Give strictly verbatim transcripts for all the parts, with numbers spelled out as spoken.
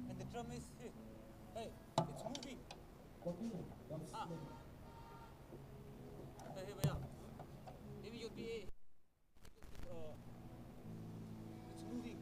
And the drum is here. Hey, it's moving. Ah. Hey, hey, bhaiya. Maybe you'll be, uh, it's moving.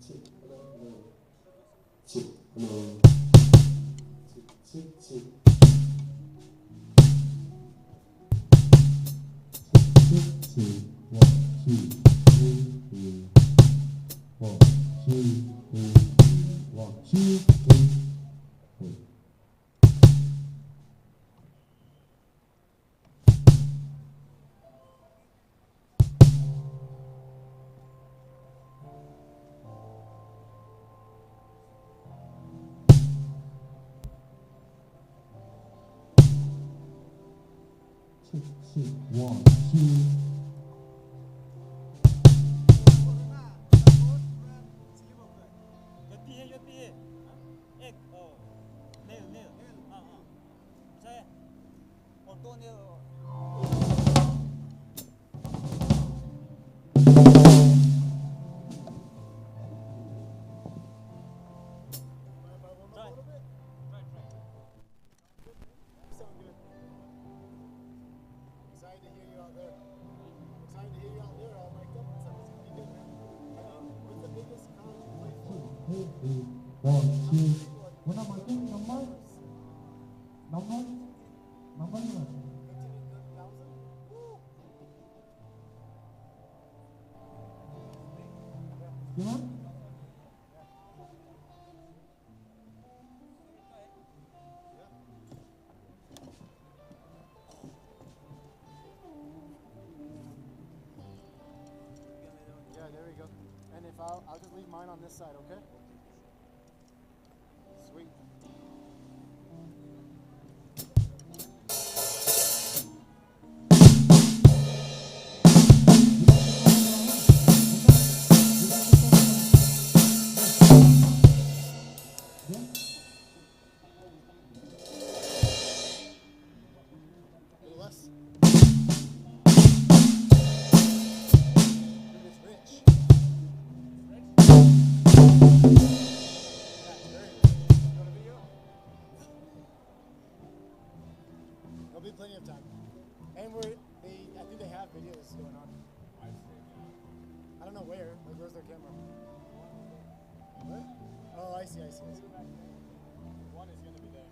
Check, hello, hello. Check, hello. Check, check, check. Check, check, check. One, two, three, three. One, two, three, three. One, two, three, three. Check, check, one, two. Yotpi hai, yotpi hai. Ek, oh. Nail, nail. Ah, ah. Sai. Auto nail. Try. Try, try. Sound good. Excited to hear you out there. Excited to hear you out there, uh, mic'd up and stuff. It's gonna be good, man. Uh, what's the biggest college you played for? One, two. What am I doing? Number? Number? Number? Fifteen thousand? Woo! Gimana? Yeah, there we go. And if I'll, I'll just leave mine on this side, okay? Sweet. Little less. Dude, it's rich. Yeah, very rich. You want a video? There'll be plenty of time. And we're, they, I think they have videos going on. I don't know where. Like, where's their camera? What? Oh, I see, I see, I see. One is gonna be there.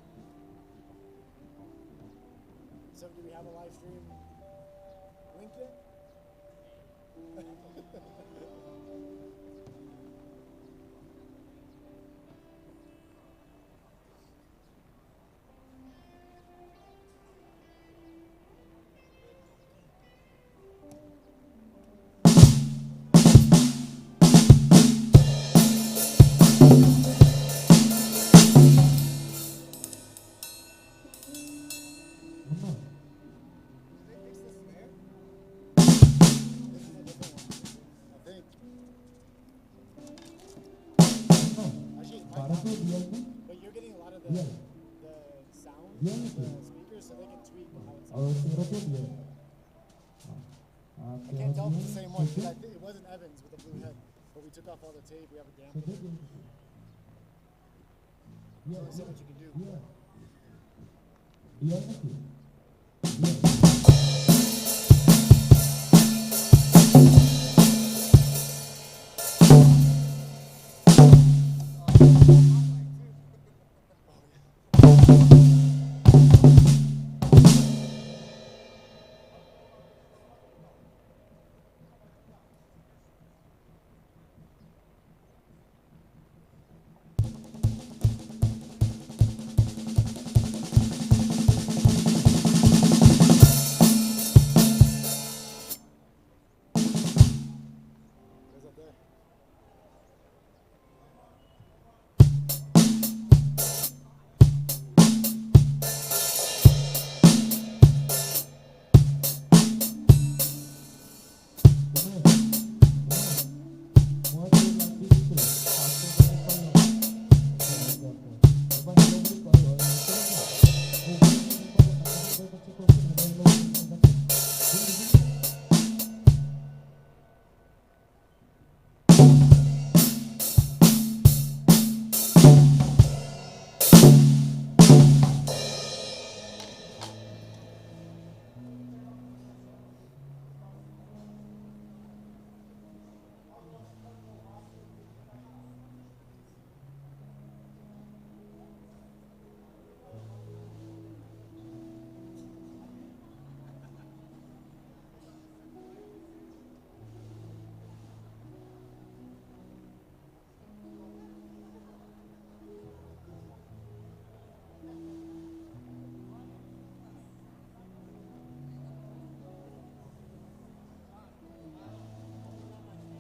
So, do we have a live stream link yet? Actually, it might not be, but you're getting a lot of the, the sound from the speakers, so they can tweak how it sounds. I can't tell if it's the same one, 'cause I thi-, it wasn't Evans with the blue head, but we took off all the tape. We have a damper. So let's see what you can do.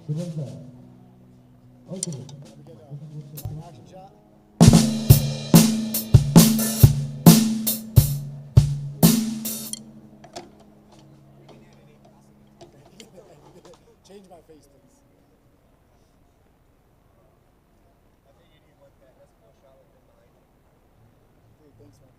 Surrender. Okay. Action shot. Change my face, please. Hey, thanks, man.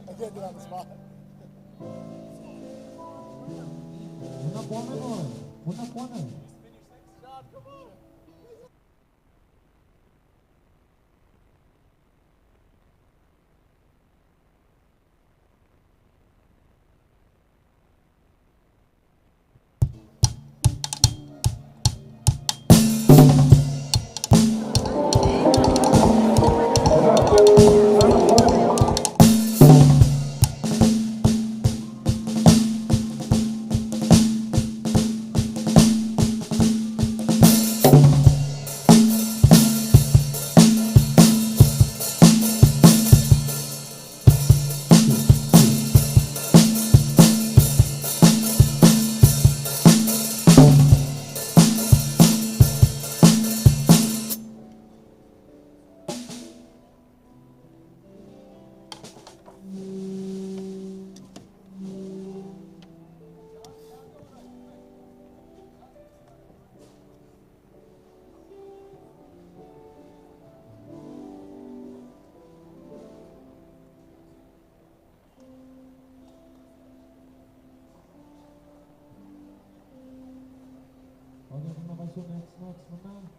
I can't do it on the spot. Una pone, boy. Una pone. Okay, khamna paiso next, next, mana?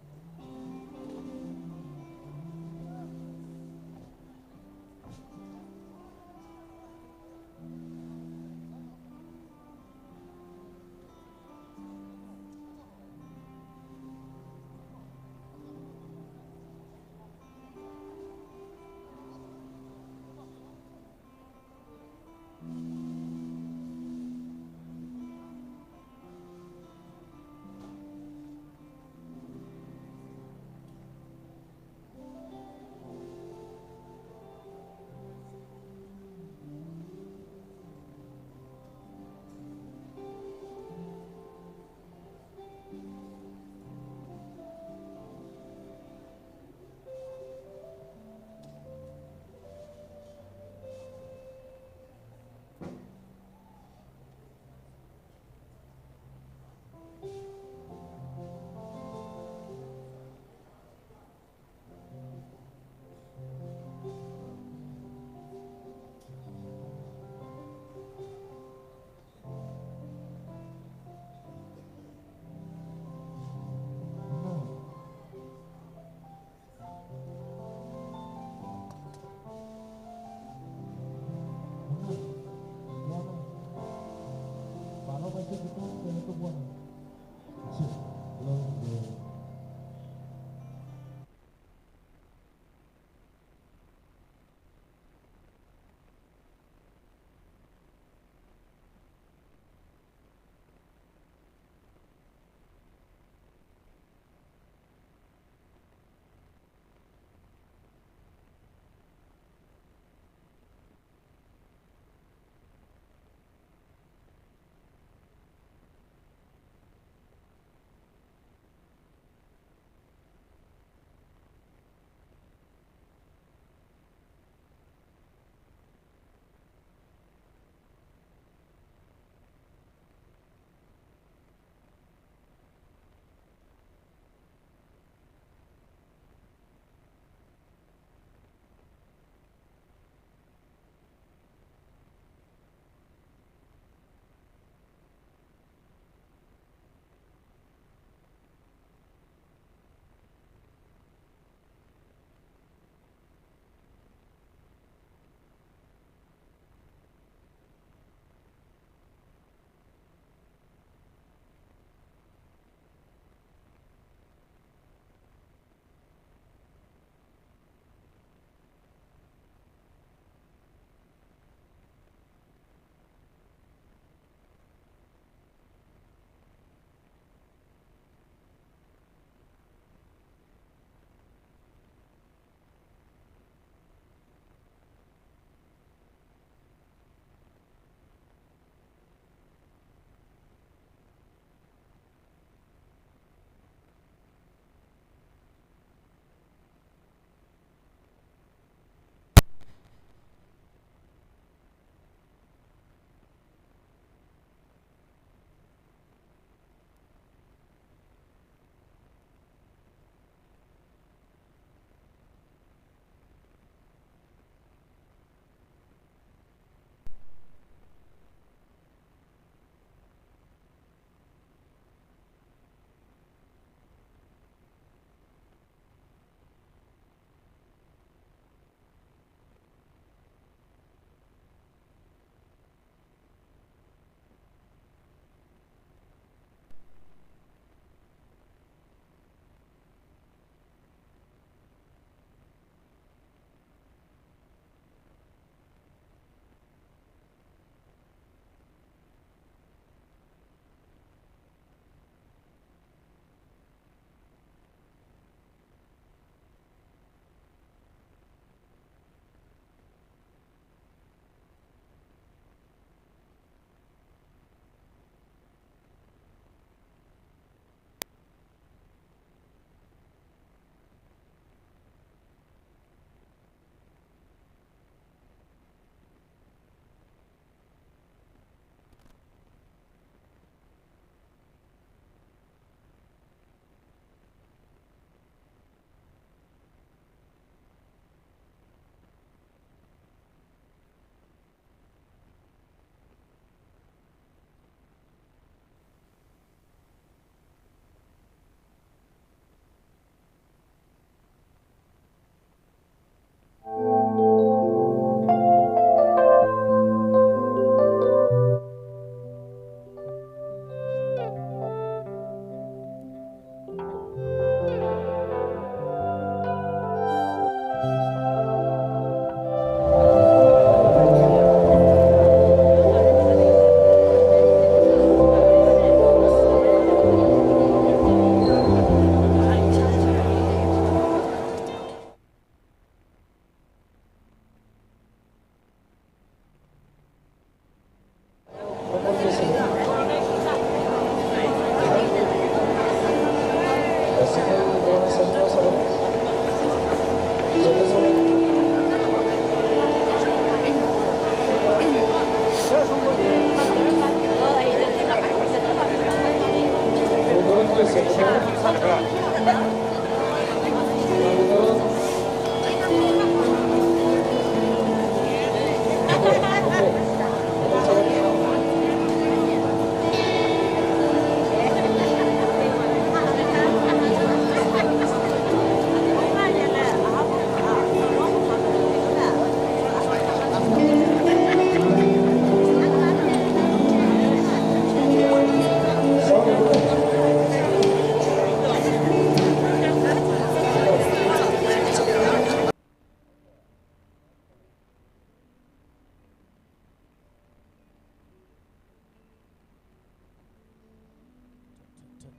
T-, t-,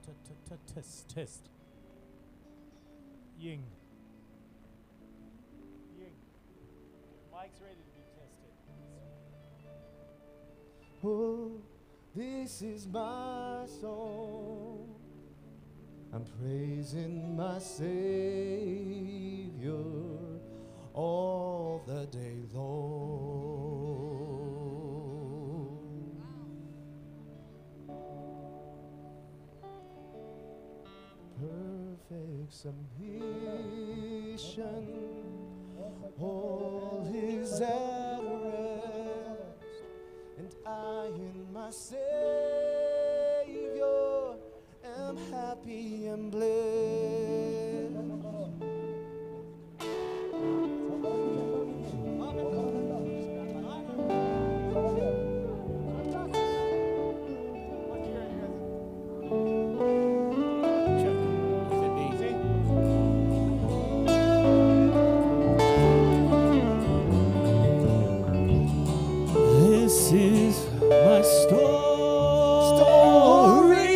t-, t-, t-, test, test. Ying. Ying. Your mic's ready to be tested. Oh, this is my song. I'm praising my Savior all the day long. Perfect submission, all is at rest, and I in my Savior am happy and blessed. This is my story. Story.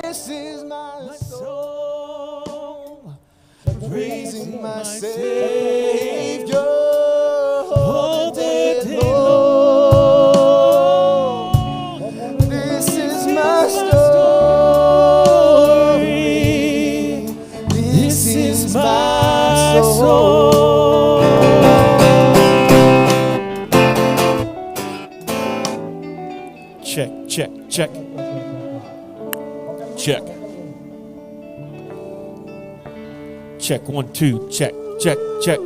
This is my, my song. Praising my Savior all the day long. This is my story. This is my song. Check, check, check. Check. Check, one, two, check, check, check.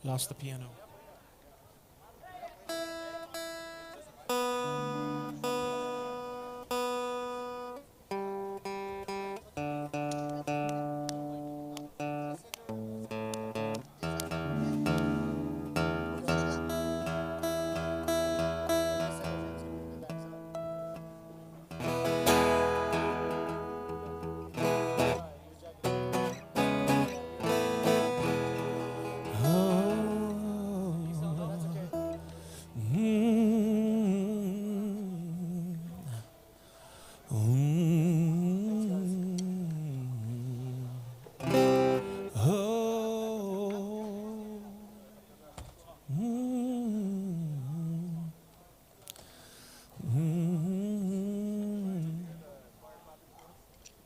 Lost the piano.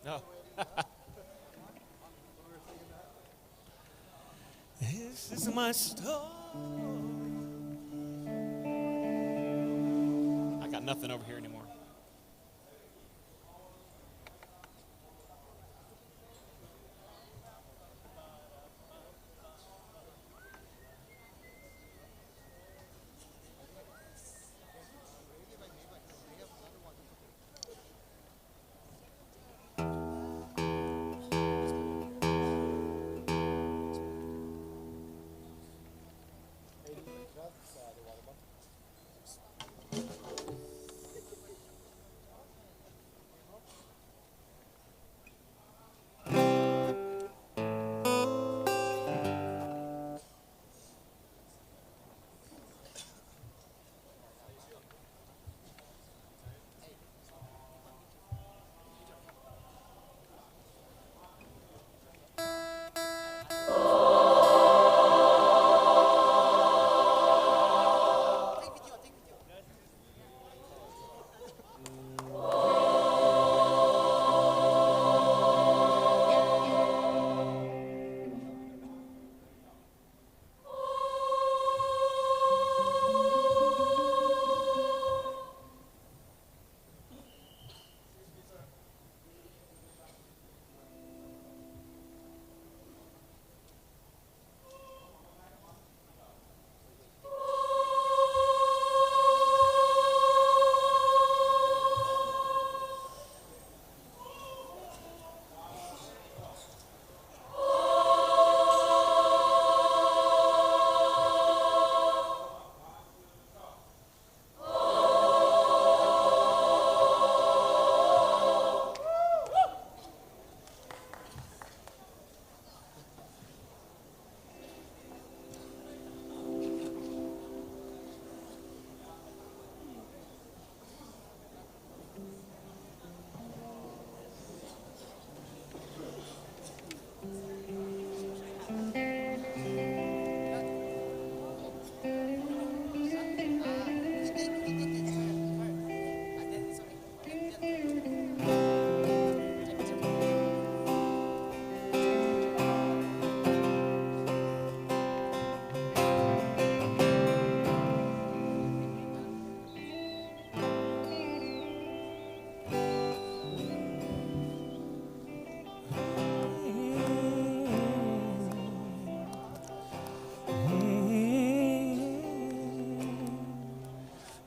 No. This is my story. I got nothing over here anymore.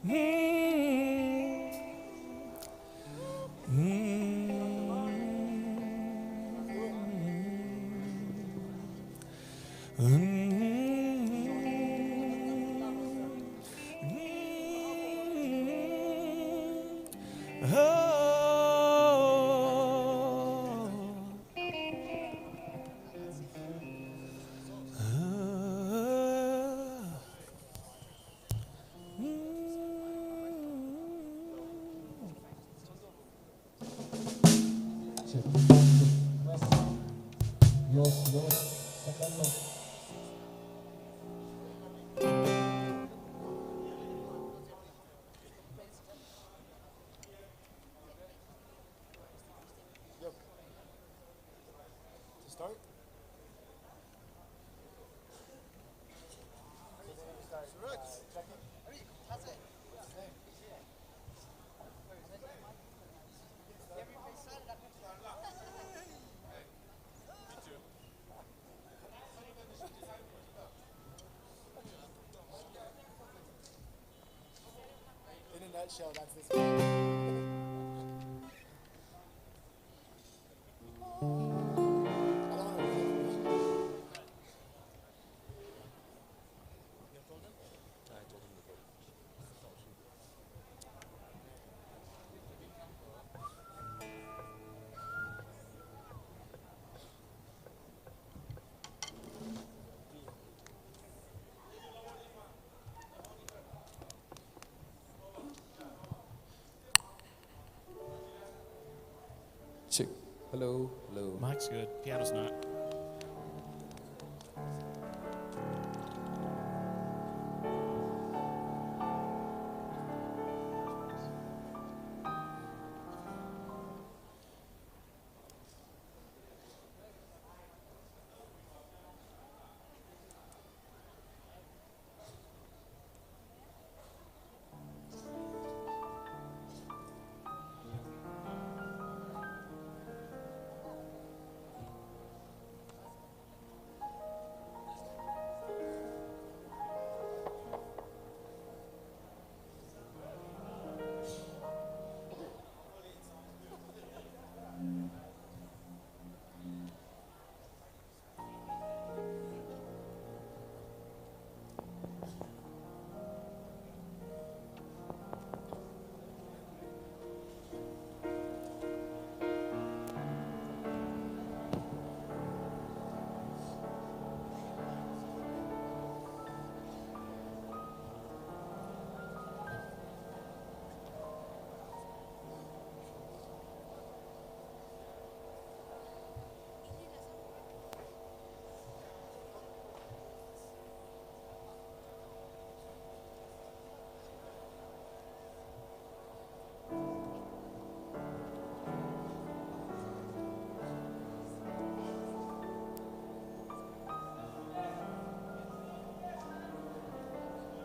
In a nutshell, that's this. Check. Hello, hello. Mic's good. Piano's not.